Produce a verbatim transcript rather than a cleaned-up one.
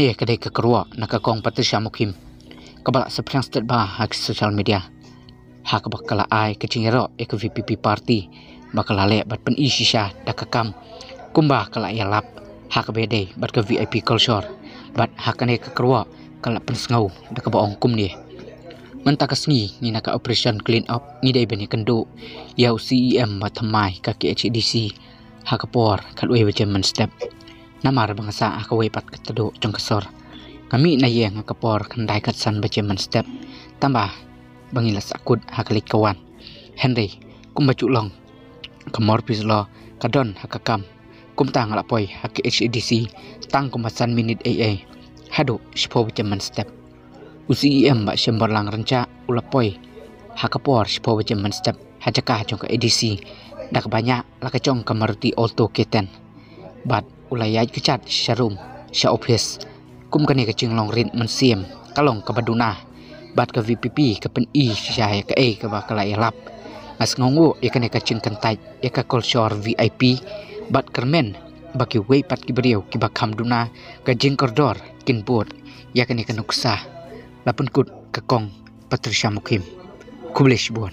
Ïa ka dei ka kyrwoh na ka kong Patricia Mukhim, kaba la saphriang stet bha ha ki social media, ha kaba ka la ai ka jingïaroh ïa ka V P P party ba ka la leh bad pyni shisha da ka kam kumba ka la ïalap ha kaba ïadei bad ka V I P culture. Bad ha kane ka kyrwoh ka la pynsngew da kaba ong kumne: Mynta ka sngi ngi na ka operation clean up, ngi dei ban ïakynduh ïa u C E M ba thymmai ka K H A D C ha ka por khatwei baje mynstep. Namar ba nga sah ha kawei pat ka tdoh jong ka sor, nga mih na ïing ha ka por khyndai khatsan baje mynstep, tangba ba ngi la sahkut ha ka leit ka wan. Hynrei kumba ju long, ka mor phi slo ka don ha ka kam. Kumta nga la poi ha K H A D C tang kumba san minit ei ei haduh shiphew baje mynstep. U C E M Bah Shemborlang Rynjah u la poi ha ka por shiphew baje mynstep ha jaka jong ka A D C da kaba ñiah la ka jong ka Maruti Alto K ten, bad u la ïaid kjat sha rum, sha ophis. Kum kane ka jinglong rit mynsiem ka long kaba duna, bad ka V P P ka pyni shisha ïa kaei kaba ka la ïalap. Nga sngewnguh ïa kane ka jingkyntait ïa ka culture V I P, bad kyrmen ba kiwei pat ki briew kiba kham duna ka jingkordor kin bud ïa kane ka nuksa. La pynkut ka kong Patricia Mukhim. Khublei shibun.